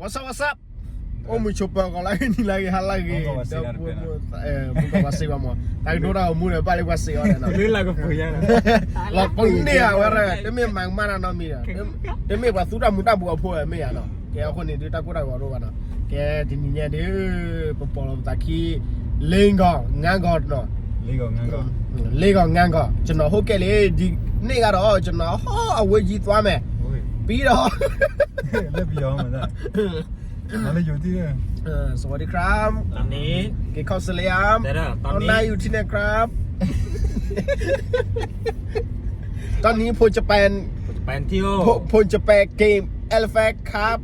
What's up, what's up? အိၣ်မုာ်ဆိးပၢၤကီးလၢဂ့ၤ နံၤလၢဂ့ၤ ဟါလၢဂ့ၤ ဒီပုၢ်ဝဲၢ်မုၣ် ပှၤစံးဘၣ်မး တၢ်ကဒိၣ်တၢ်ဂီၤမူဒီး ဘၣ်လၢပှၤစံးအီၤဒီးနီၤ လၢလၢကပူၤညါ လီၤပန့ၢ်အဝဲဒၣ် တမ့ၢ်မၤကမၣ်တၢ်နီတမံၤဒီး တမ့ၢ်ပှၤသူတၢ်မူၤတၢ်ဘှီးအဖိမ့ၢ်ဧါနီၤ ကဲအဃိန့ၣ်ဒုး တၢ်ကိၢ်တၢ်ဂီၤတအိၣ်ဘၣ်နီၤ ကဲတနံၤညါဒုး ပပိာ်လီၤပသးခံ လ့ဂီၤ ငါးဂီၤနီၤ လ့ဂီၤ ငါးဂီၤ ကျွန်တော် ဟုတ်ကဲ့လေ ဒီနေ့ကတော့ ကျွန်တော် ဟော အဝေးကြီးသွားမယ် ပြီးတော့ လၢပယီၤမး မၤလၢယိၤတံၢ် สวัสดีครับ ตอนนี้ กินข้าวเสร็จแล้วยัง แต่ละ ตอนนี้ เอาหน้าอยู่ที่ไหนครับ ตอนนี้ผมจะไป ผมจะไปเที่ยว ผมผมจะไปเกม Elephant Cup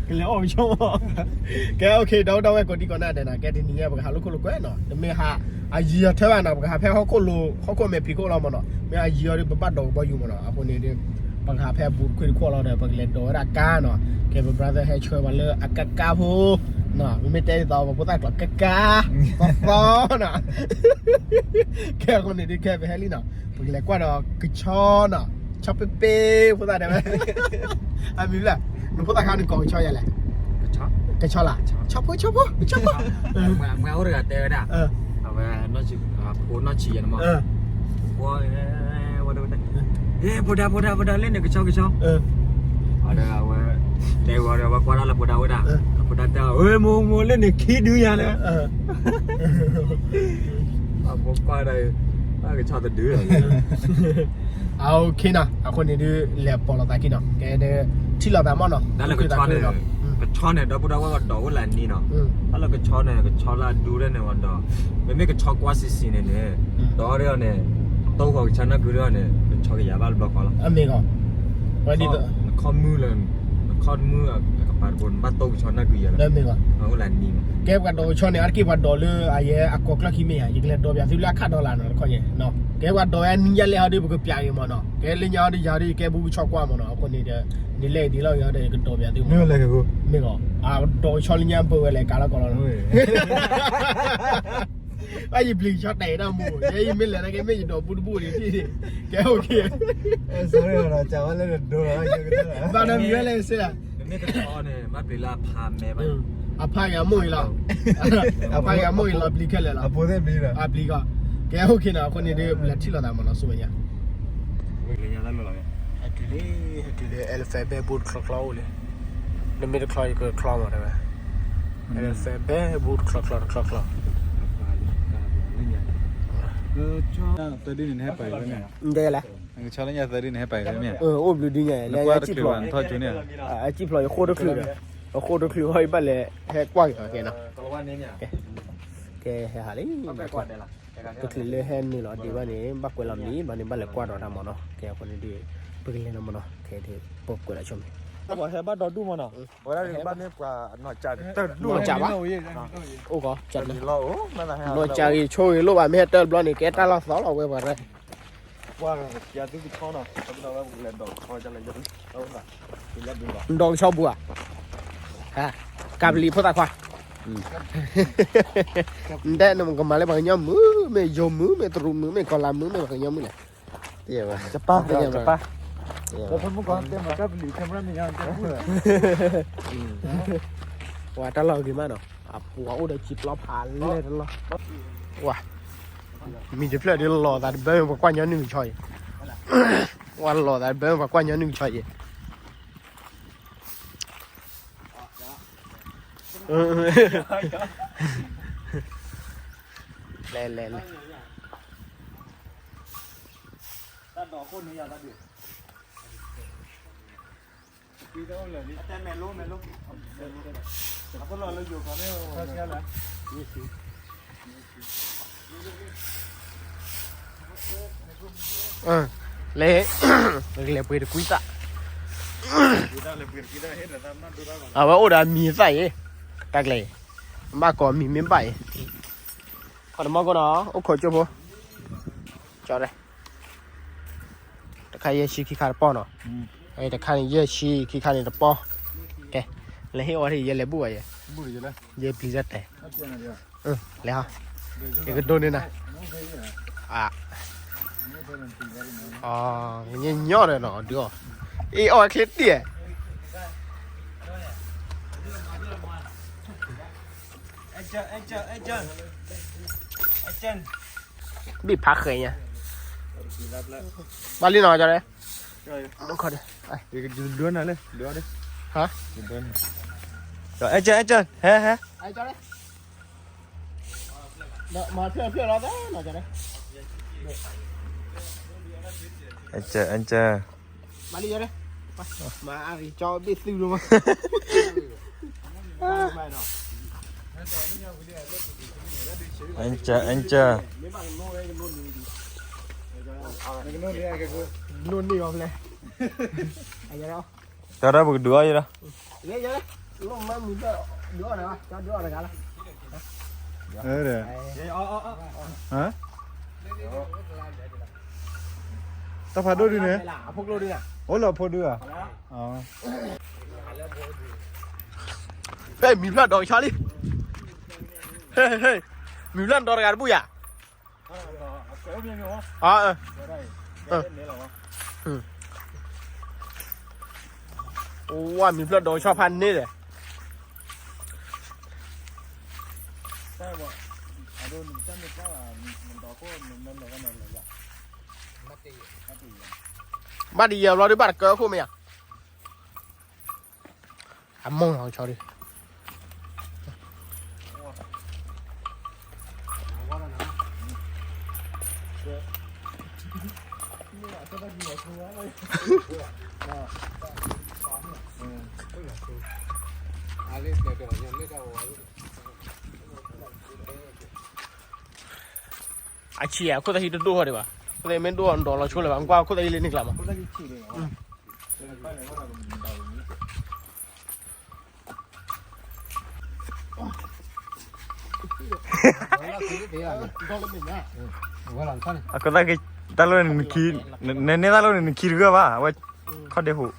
ကလဲၤအီၣ်ကဆီ ကဲ โอเค ဒီပုၢ်ဒီဝဲၢ်ကိးဒံကိးနီၢ်ဒဲးနီၤ ကဲတနံၤညါ ပကဟးလိာ်ခိၣ်လိာ်ကွဲနီၤ တမ့ၢ်ဟး အယံၤအီၤထဲဘၣ်နီၤ ပကဟးဖဲဟီၣ်ခိၣ်လိၤ ဟီၣ်ခိၣ်မဲာ်ဖံးခိၣ်လီၤမးနီၤ မ့ၢ်အယံၤအီၤဒီး ပဘၣ်ဒိးကဘီယူၤမးနီၤ အဃိန့ၣ်ဒီး ပကဟးဖဲအဘူးတခွ့တခွီၣ်လီၤဒီး ပကလဲၤဒိးဝဲဒၣ်ကါနီၤ ကဲ ပ brother ဟဲဆှၢပှၤလၢအကါကါဖိ မ့မ့ၢ်တဲဒ်သိး ပဖိသၣ်ကျိာ်ကါကါ သီသီနီၤ ကဲအဃိန့ၣ်ဒီး ကဲပဟဲလံနီၤ ပကလဲၤကွၢ်ဒီးကဆီနီၤ ဆီပ့ပ့ ဖိသၣ်တဲဝဲ အမံၤလၢ နဖိသၣ်ခါနကိးကဆီယၤလဲၣ် ကဆီလၢ ဆီဖိ ဆီဖိ ဆီဖိ မ့ၢ်အိၣ်တဂၤတဲဝဲဒၣ် အဝဲ ဖိနီၢ်ဆံးယဲၢ်န့ၣ်မး ဖိ ဝဲ ဖိဒါ ဖိဒါ ဖိဒါ လၢန့ၣ်ကဆီ ကဆီ ဒီးအဝဲ တဲဝဲဒီး အဝဲကွၢ်ဒၣ်လၢဖိဒါဝဲဒၣ် ဖိဒါတဲ မိၢ်မိၢ် လၢန့ၣ်ခံဒုယၤလဲၣ် အဖိကွၢ်ဒီး တၢ်ကဆီတဒု အ OK နီၤ အဃိန့ၣ်ဒုး လဲၤပိာ်လိာ်သးခံနီၤ ကဲဒုး ထံၣ်လိာ်သးမးနီၤ တၢ်လၢကဆီန့ၣ် ကဆီန့ၣ် ဒီပုၢ်ဒီဝဲၢ်ပှၤဒိးအိၣ်လၢအနံၤနီၤ တၢ်လၢကဆီန့ၣ် ကဆီလၢအဒူထဲန့ၣ်ဝဲဒီး မ့မ့ၢ်ကဆီကွၢ်ဆံးဆံးန့ၣ်န့ၣ် ဒီးဒ်န့ၣ် တိၢ်ဃီၤကဆီနၢ်ကုၤဒ်န့ၣ် ကဆီကယၤဘၣ်တဘျီဃီလီၤ အမ့ၢ်ဂီၤ နခီမုၢ်လၢ နခီမုၢ်အကပၤတဘိ နဘၣ်တိၢ်ကဆီနၢ်ကုၤယၤလီၤ အမ့ၢ်ဂီၤ အိၣ်လၢအနံၤမး ကဲပှၤဒိးကဆီန့ၣ် အါတက့ၢ်ပှၤဒိးလၢအယဲအကိးကျၢၢ်ခံမ့ၢ်ယၤ ယကလဲၤဒိးပၠးသုလၢအခးဒီလၣ်နီၤတခီယဲ ကဲပှၤဒိးဝဲအနံၤညါလဲၣ်ဟီဒုး ပကပၠးက့ၤမးနီၤ ကဲလၢညါဟီဒုး ယၤဒုး ယကဲဘူးကဆီကွၢ်မးနီၤ အဃိန့ၣ်ဒီး နလဲၤဒ်လီၤယၤဒီး ယကဒိးပၠးသုမး မ့ၢ်ဂီၤ အဒိးကဆီလၢညါပၢၢ်ဝဲလဲၣ် ကးလီၤကီးလီၤ ဘၣ်ယပျံၤကဆီတဲာ်တၢ်မူ ယဲယမ့ၢ်လဲၤနာ်က့ မ့ၢ်ယဒိးဘူးတဘူးန့ၣ် ကဲ OK ဘၣ်နီတမံၤဝဲလဲၣ်စ့ၢ် မ့မ့ၢ်ကဆီန့ၣ် ဘၣ်ပျံၤလၢအဖးမဲဘၣ် အဖးယၤမိၢ်အံၤလီၤ အဖးယၤမိၢ်အံၤလီၤ ပျံၤခဲလၢာ်လီၤ အပျံၤကီး ကဲ OK နီၤ အဃိန့ၣ်ဒုး ပလဲၤထံၣ်လိာ်သးမးနီၤ ဆူမဲာ်ညါ ဟဲတုၤလၢ ဟဲတုၤလၢ elephant ဘဲဘူးတချီချီအိၣ်လံ နမ့ၢ်တချီယကချီမးတဲဝဲ elephant ဘဲဘူးတချီချီတချီချီ သၢဒုန့ၣ်နဟဲပာ်ဖဲမ့ၢ် တဲလဲၣ် ကဆီလၢညါသၢဒုန့ၣ်ဟဲပာ်ဖဲမ့ၢ် အိၣ်ဘျုးဒုညါ လၢညါစံၣ်ဖျိး အစံၣ်ဖျိးယဃိတချုးဒီး အဃိတချုးဟီ ယဘၣ်လဲၤဟဲကွၢ်က့ၤအီၤကဲနီၤ ကဲဟဲဟးလံ တချုးလၢဟဲနုာ်လီၤဒံးဘၣ်န့ၣ် ဘၣ်ကွဲးလီၤမံၤဘၣ်န့ၣ် ဘၣ်လဲၤကွၢ်ဒီးတၢ်မးနီၤ ကဲအဃိန့ၣ်ဒုး ပကလဲၤနီၤမးနီၤ ကဲဒုး ပကွဲးလီၤဆိမံၤ ပှၤဟဲဘၣ်ဒီဒူၣ်မးနီၤ ပှၤဟဲဘၣ်န့ၣ်ပှၤနီၢ်ကၠးတၢၢ်ဒူၣ် နီၢ်ကၠးဘၣ် အိၣ်ကီး ကၠးလီၤ နီၢ်ကၠးဂ့ၤဆိဂ့ၤလိၣ်ဘၣ် မ့ၢ်ဟဲတၢၢ်တဘျီန့ၣ် ကဲတၢ်လီၢ်သီလီၤဝဲပှၤရဲ ပှၤကၠးသုကဆီနီၤ ကဆီဝဲပကလဲၤဒီးကဆီ ကလဲၤ ဒီးကဆီ ကၢ်ပလံၤဖိသၣ်ခွါ နတဲနကမၤလၢပှၤကညီမုၢ် မ့ၢ်ယိၤမုၢ် မ့ၢ်တရူးမုၢ် မ့ၢ်ကီၤလၤမုၢ် မ့ၢ်ပှၤကညီမုၢ်လဲၣ် ကပၢ် ကပၢ် ပှၤတၢ်လီၢ်ဂ့ၤမးနီၤ အပူၤအိၣ်ဒီးစံပျီဖးလဲၢ်တလီၢ် ဝါ မံၤတဖျၢၣ်ဒ်လီၤသးတဘၢ ပှၤကွၢ်ညီနုၢ်ကဆီအံၤ ဝါလီၤသးတဘၢ ပှၤကွၢ်ညီနုၢ်ကဆီအံၤ လဲၤလဲၤလဲၤ လဲၤ လဲၤပှ့ၤတကွံသၣ် အဝဲအိၣ်ဒီးအမံၤသၣ်အံၤ တၢ်ကျဲၤအံၤ ဘၣ်ကိးမံၤမ့ၢ်ဘၣ်အံၤ ခီၣ်တမီၢ်ကိၢ်နီၤ အိၣ်ခိးကၠိဖိ ကၠီတဲ တခါယဲၢ်ဆံခံခါတပီၢ်နီၤ တခါန့ၣ်ယဲၢ်ဆံခံခါန့ၣ်တပီၢ် ကဲ လဲၤဟ့ၣ်အီၤထံၣ်ယဲလဲၤဘူၣ်အီၤယဲ ယဲပျံၤတၢ်တဲ လဲၤဟီ ယကဒိးန့ၢ်နၤ အ ညီညီဒီးနီၤ ဒုးအီၤ အ့ၣ်အီၣ်ချ့တံၢ် အ ဘ့ၣ်ဖးဃဲၤညါ, ဘၣ်လံနီၤ ကၠီဒဲး, ဒိနၤလၢ ဒိဒဲး, ဟါ, အဲကၢ အဲကၢ ဟဲ ဟဲ, မၤဖျၢၣ်ဖျၢၣ်လီၤသးနီၤ ကၠီဒဲး, အဲကၢ အဲကၢ မၤလံ ကၠီဒဲး, မၤအါကၠီဘ့ၣ်သုလီၤမး အဲကၢ အဲကၢ လိၣ်န့ၢ်အီၤဖဲလဲၣ်, ကၠီဒဲး ပကဒုးအီၣ်ယဲဒီး, တၢ်ဖးဒိၣ်ဒုန့ၣ်, အိၣ်လၢအဖိဒုဧါ, ဟဲ မံၤဖျၢၣ်ဒီးကဆီလံ, ဟဲ ဟဲ မံၤဖျၢၣ်ဒီးတဂၤတဘူၣ်ယၤ, ဝဲ မံၤဖျၢၣ်ဒီးကဆီဖးန့ၣ်ဒီး ဘၣ်တယံာ်ဘျီဒုး ဘၣ်တကၢခိၣ်မ့ၢ်ဧါ, အမိၢ်လီၤကဆီဒုး အဆံးယၤ ခိၣ်သၣ်ဟံးတဒိၣ်ထီၣ်ဒံးဘၣ်, ခိၣ်သၣ်ဟံးမ့ၢ်ဒိၣ်အီၤဒီးလီၤဆိလၢၤဘၣ်, ကွၢ်ခိၣ်သၣ်ဟံးလၢန့ၣ်ကျါမး, အခိၣ်သၣ်က့ၤ တၢ်လီၢ်န့ၣ် နခံ, နနဲၣ်တၢ်လီၢ်န့ၣ် နခံတဂၢၢ်ဘၣ်, အဝဲခီၣ်ဒဲးဟိး က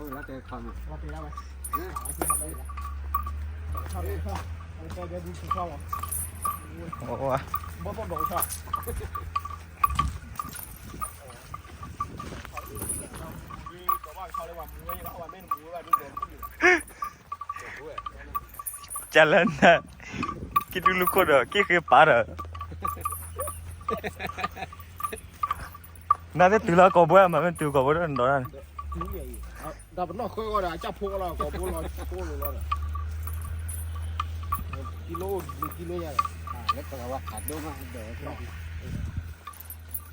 လၢနၤ ကံၣ်တူၢ်လူၢ်ခိၣ်ဒီး ကံၣ်ဃ့ပာ်ဒီး နသ့ၣ်တုၤလၢကိာ်ဘိ မ့ၢ်မ့ၢ်တုၤကိာ်ဘိဒီးနဒီးဒၣ်န့ၣ် ဒီးပနီၢ်ဃၢဃီဒီး အကၢ်ဖိလီၤ ကိာ်ဘိလီၤ ကိာ်လီၤဒီး ကံလိ ကံလိညါဒီး လၢက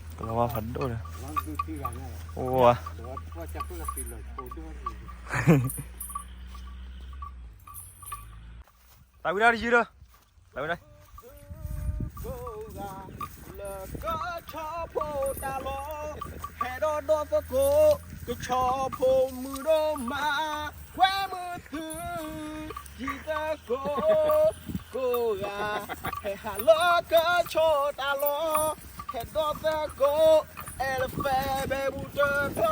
လၤဝါဖးဒိၣ်မးဒီး ကလၤဝါဖးဒိၣ်ဒီး အိၣ်ဝါ တၢ်ဝံၤဒၣ်တယုၢ်ဒီး တၢ်ဝံၤဒၣ် လၢကဆီဖိတၢ်လီၢ် ဟဲဒီးဒီသကိး ကဆီဖိမုၢ်ဒီမါ ဝဲမုၢ်သု ယံၤသကိး ကိးဂၤ ဟဲဟးလၢကဆီတၢ်လီၢ် ဟဲဒီးသကိး အဲလဖဲဘဲဘူးတကျီကျီ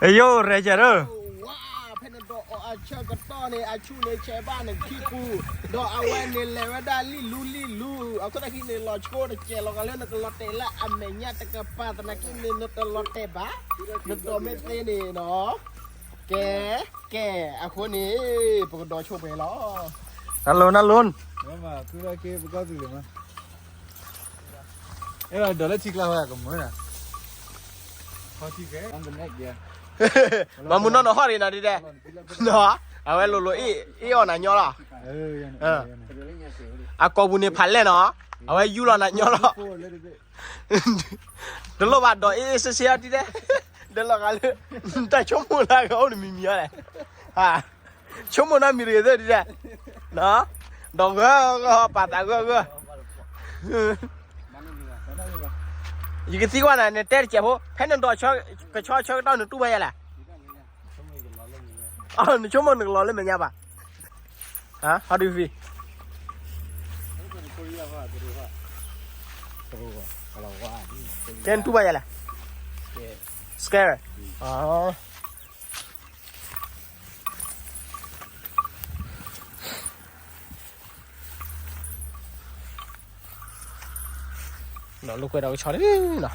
ယိၣ်ရဲၣ်ကဲးဒီး ဝါ ဖဲနဒီးအီၤအဆၢကတီၢ်န့ၣ် အဆူၣ်န့ၣ်ဆဲးဘၣ်နခံပူၤ ဒီးအဝဲန့ၣ်လဲၤဝဲဒၣ်လံလူလံလူ အခိၣ်သၣ်ခံန့ၣ် လီၤဆိတကဲးလီၤဂာ်လၢနကလီၤတဲာ်လၢအမဲာ်ညါတကပၤသနာ်က့န့ၣ် နတလီၤတဲာ်ဘၣ် နဒီးမ့ၢ်သ့န့ၣ်နီၤ ကဲ ကဲ အဃိန့ၣ် ပကဒီးဆိပှဲၤလီၤ နၤလိၤ နၤလိၤ အဲၣ်ဒိးလၢထံကျါဝဲကမုာ်နၤ မၤမုာ်နီၢ်နီၢ်ဟီၣ်ရ့ၣ်နၤဒ်ဒဲး အဝဲလိၤလိၤအ့ၣ်အီၣ်နၤညီလီၤ အကိာ်ပူၤန့ၣ်ဖးလဲၢ်နီၤ အဝဲယူၢ်လီၤနၤညီလီၤ တလိၣ်ဘၣ်ဒီးအ့ၣ်အ့ၣ်ဆ့ဆ့အီၤဒ်ဒဲး ဒီးလီၤဂာ်လၢ တၢ်ဆိကမိၣ်လၢအဂၤအိၣ်တမံၤမံၤအီၤလဲၣ် ဆိကမိၣ်နီတမံၤတဂ့ၤသ့ၣ်ဒ်ဒဲး ဒီးဂၢၢ်ဂၢၢ်ပာ်သးဂၢၢ်ဂၢၢ် ယကသံကွၢ်နၤ နတဲတစဲးဖိ ဖဲနဒီးကဆီဆၢကတီၢ်နတူၢ်ဘၣ်ယဲလဲၣ် နဆိကမိၣ်နကလီၤလၢမဲာ်ညါဘၣ် ဟါ how do you feel ကဲနတူၢ်ဘၣ်ယဲလဲၣ် scared ဒီးလိာ်ကွဲဒီးကဆီန့ၣ်နီၤ တၢ်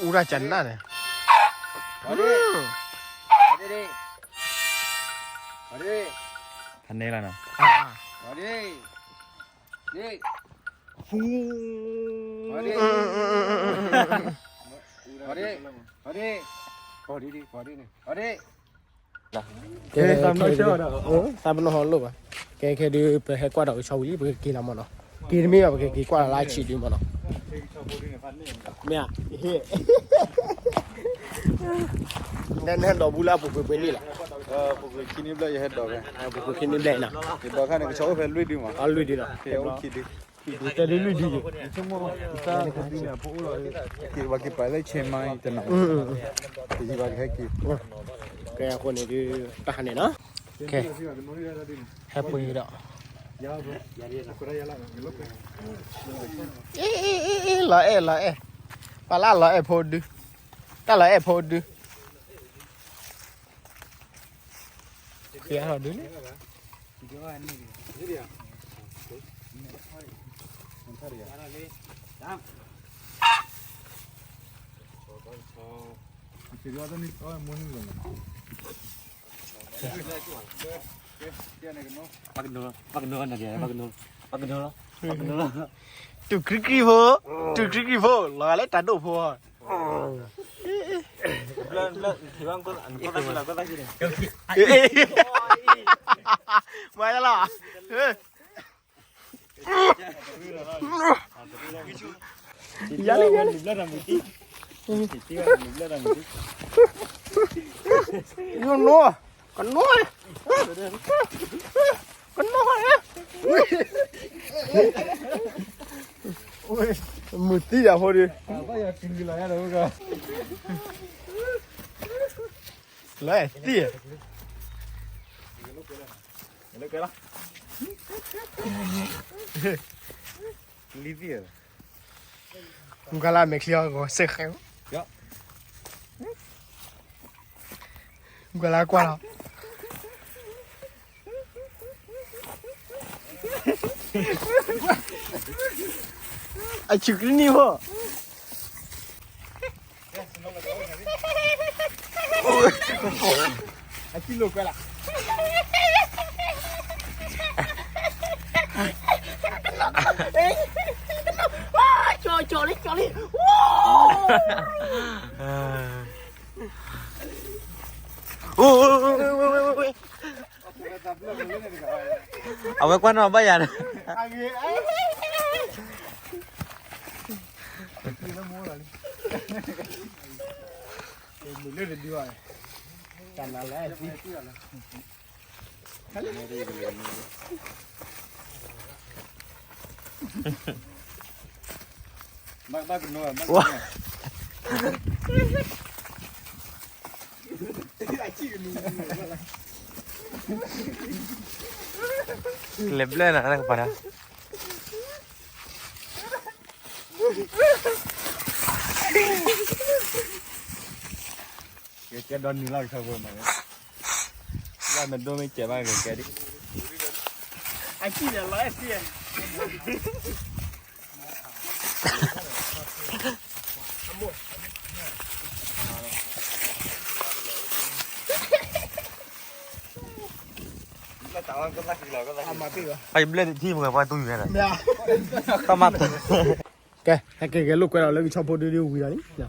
အူရၢ်ကနၣ်န့ၣ်, ဖးန့ၢ်လီၤနီၤ, ဟူ, ကဲ, သးပနီၣ်ဟီလိၣ်ဘၣ်, ကဲခဲဒုး ပဟဲကွၢ်ဒီးကဆီဝံၤလံ ပကက့ၤလီၤမ့ၢ်နီၤ, က့ၤတမ့ၢ်ဘၣ် ပကက့ၤကွၢ်လီၤလၢအဆံးဒုးမ့ၢ်နီၤ, မ့ၢ်ဧါ, နဟဲဒိးဘူးလၢအပူၤကွံာ်ပှဲၤနံၣ်လဲၣ်, ပူၤကွံာ်ခံနံၣ်ဘျဲၣ်ယဟဲဒိးဖဲ, ပူၤကွံာ်ခံနံၣ်ဘျဲၣ်နီၤ, ယဒိးခါန့ၣ် ကဆီအိၣ်ဖဲလွံၢ်ဒုမး, အလွံၢ်ဒုနီၤ, ဖဲအိၣ်ခံဒု တဲဒုလွံၢ်ဒုယ့ၣ်, က့ၤဘၣ်က့ၤပာ်လၢဆဲးမါအံၤတနီၤ, ကယံာ်ဘၣ်ကဟဲက့ၤ, ကဲအဃိန့ၣ်ဒုး တၢ်ဟးန့ၣ်နီၤ, ကဲ, ဟဲပှ့ၤဒီး, လီၤအဲၣ်လီၤအဲၣ်, ပှၤလၢလီၤအဲၣ်ဖိဒု, တၢ်လီၤအဲၣ်ဖိဒု, ဃ့အါထီၣ်ဒုန့ၣ် ပှၤကနိလီၤ, ပှၤကနိလီၤ, ပှၤကနိလီၤ, တူၢ်ကြံကြံဖိ, တူၢ်ကြံကြံဖိ, လီၤဂာ်လၢတၢ်ဒိၣ်ဖိ, မၤလီၤ, ယၤလံ, ယၤလံ, ကနိ, ကနိ, ကနိ, မုၢ်သံဒၣ်ဖိဒု, လီၤအဲၣ်သံ, လီၤ, မုၢ်ကလါမဲာ်ချံအီၤဂီၤစဲးဃဲ, မုၢ်ကလါကွၢ်လီၤ, အဆူၣ်ကနံၣ်ဖိ, အကံလိာ်ကွဲလီၤ, ကၠီကၠီလံ ကၠီလံ, အဝဲကွၢ်နီၣ်ဘၣ်ယၤန့ၣ်, လဲၤဘျဲၣ်နၤ နကပၤဒၣ် ကဲဒိးနုာ်လီၤကဆီဖိ, ဘၣ်မ့ၢ်ဒိၣ်မ့ၢ်စဲးဘၣ်ကကဲဒ်, အကံၢ်န့ၣ်လီၤအဲၣ်သံ, အဘျဲၣ်တထံၣ်မ့ၢ်ပှၤတူၢ်ယူၤဝဲဒၣ်, တၢ်မၤတၢ်, ကဲ ဟဲက့ၤကဲလိာ်ကွဲလီၤလၢကဆီဖိဒုဒုဝံၤဒီးလံ,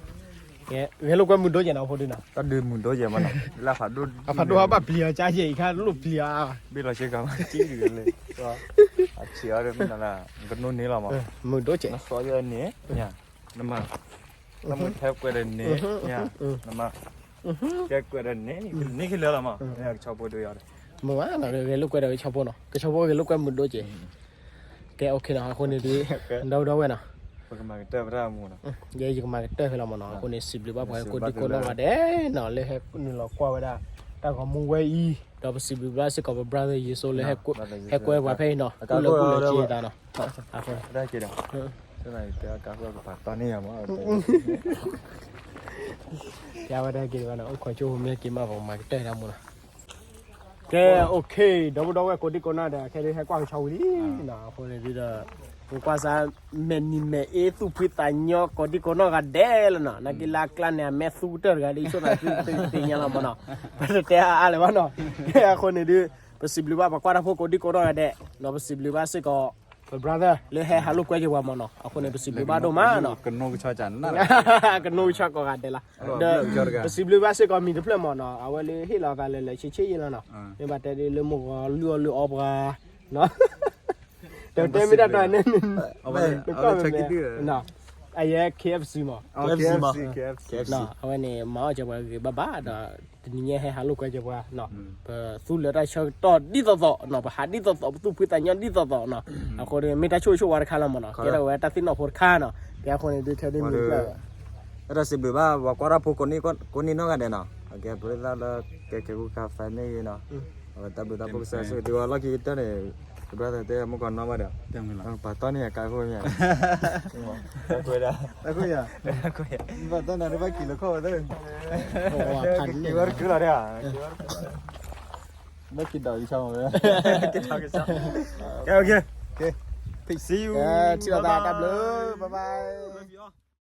ကဲ ဂဲၤလိာ်ကွဲမုာ်ဒိၣ်ကဲနီၤ ဖိဒုနီၤ, တၢ်ဒုးမုာ်ဒိၣ်ကဲမနီၤ, လၢဖးဒိၣ်, အဖးဒိၣ်ဟးဘၣ်ပျံၤအီၤကါယဲၢ်အံၤခါလိၣ်ပျံၤအါ, ဘ့ၣ်လီၤဆ့ကၤမးကံဒုးလဲၣ်, အဆံးအီၤဒီးမ့ၢ်နီၤလၢ, ကနိၣ်န့ၢ်လီၤမး, မုာ်ဒိၣ်ကဲ, နစီယဲန့ၣ်, နမၤ, နမၤထဲကွဲးဒီးန့ၣ်, နမၤ, ကဲကွဲးဒီးန့ၣ်, န့ၢ်ခံလၢာ်လီၤမး, ကဆီဖိဒုးယီၤဒီး, မုာ်ဘၣ်နီၤ ဂဲၤလိာ်ကွဲဒီးကဆီဖိနီၤ, ကဆီဖိဂဲၤလိာ်ကွဲမုာ်ဒိၣ်ကဲ ကဲ OK နီၤ, အဃိန့ၣ်ဒုး, ဒီပုၢ်ဒီဝဲၢ်နီၤ, ပကမၤကတၢၢ်ဖဲတၢ်မူနီၤ, ယဲယကမၤကတၢၢ်ဖဲလီၤမနီၤ, အဃိန့ၣ် စံးဘျုးဘၣ်ပှၤကိးဒံကိးနီၢ်ဂၤဒဲးနီၤ လၢဟဲနုာ်လီၤကွၢ်ဝဲဒၣ် တၢ်ဂီၤမူဝဲအံၤ, ဒီးပစံးဘျုးဘၣ်စ့ၢ်ကီးပ brother ယိၤစိလၢ ဟဲကွဲပှၤဖဲအံၤနီၤ, ကူၣ်လၢကူၣ်လၢက့ၤသးနီၤ, အဃိ ကဲဝဲဒၣ်က့ၤတဘၣ်နီၤ, အိၣ်ခိးကၠိဟိမ့ၢ်က့ၤမး ပကမၤကတၢၢ်တၢ်မူနီၤ ကဲ OK, ဒီပုၢ်ဒီဝဲၢ်ကိးဒံကိးနီၢ်ဒီး ခဲဒုးဟဲကွၢ်ကဆီဝံၤလံနီၤ, အဃိန့ၣ်ဒုးဒီး ပကွၢ်စၢ် မဲာ်နံၤမဲာ်အ့ သူၣ်ဖှံသးညီကိးဒံကိးနီၢ်ဂၤဒဲးလီၤနီၤ, နာ်က့လၢအကျါန့ၣ် အမဲာ်သူကတၢၢ်တဂၤဒ်ဆိၣ်သးသုသ့ၣ်ညါလီၤမနီၤ, ပတတဲအါအါလၢၤဘၣ်နီၤ, အဃိန့ၣ်ဒုး ပစံးဘျုးဘၣ်ပှၤကွၢ်တၢ်ဖိကိးဒံကိးနီၢ်ဂၤဒဲးနီၤ, ပစံးဘျုးဘၣ်စ့ၢ်ကီး ပ brother လၢဟဲဟးလိာ်ကွဲက့ၤပှၤမနီၤ, အဃိန့ၣ် ပစံးဘျုးဘၣ်ဒိၣ်မးနီၤ, ကနိးကဆီကိးဂၤဒဲးလီၤ, ဒီး ပစံးဘျုးဘၣ်စ့ၢ်ကီးမံၤတဖျၢၣ်မနီၤ, အဝဲလၢဟ့ၣ်လီၤသးလၢလၢဆ့ဆ့ယဲလီၤနီၤ, မ့ၢ်ဘၣ်တဲဒ်လၢမုၢ်ဂီၤလုၢ်အီၣ်လုၢ်အီပှၤ, တဲမ့ၢ်တၢ်တီန့ၣ်, အယဲ KFC မး, အဝဲန့ၣ် မၤအီၣ်ကဲပှၤဂ့ၤဘၣ်ဘၣ်ဒီး တနံၤညါဟဲဟးလိာ်ကွဲကဲပှၤနီၤ, ပသူလၢတၢ်ဆၢကတီၢ်ဒ်သိးသိးနီၤ, ပဟးဒ်သိးသိး ပသူၣ်ဖှံသးညီဒ်သိးသိးနီၤ, အဃိန့ၣ်မ့ၢ်တၢ်ဆိၣ်ဂ့ၤဆိၣ်ဝါတခါလီၤမနီၤ, ကဲထီၣ်ဝဲတၢ်သ့ၣ်နီၣ်ဖိတခါနီၤ, ကဲအဃိန့ၣ်ဒုးခဲဒုးမုာ်ဖျၢၣ် အဲၣ်ဒိးစံးဘျုးဘၣ် ပှၤကွၢ်တၢ်ဖိကိးနံၣ်နီၢ်ဂၤဒဲးနီၤ, အကဲပရ့သၣ်လၢ ကဲကဲကူကါဖဲမ့ၢ်ဂ့ၤနီၤ, အဝဲတၢ်ဘျုးတၢ်ဖှိၣ်ကစၢ်ဆိၣ်ဂ့ၤသုဝဲလီၢ်ခံကတၢၢ်န့ၣ်, ကဘျၣ်သးတဲမုၢ်ကီၤနီၢ်ဘၣ်ဒီး, ပှၤတီန့ၢ်အကါခိၣ်မ့ၢ်, တၢ်ခွဲဒၣ်, တၢ်ခွဲယၤ, ဘၣ်တီန့ၢ်တဘၣ်ကံၤလၢခီၣ်ဝဲသၢ, က့ၤဝဲတကုလီၤဒၣ်, ဘၣ်ကံၤဒီးကဆါမ့ၢ်, ကဲ OK, peace, see you, ထံၣ်လိာ်သးတၢ်ဘျုး, bye bye.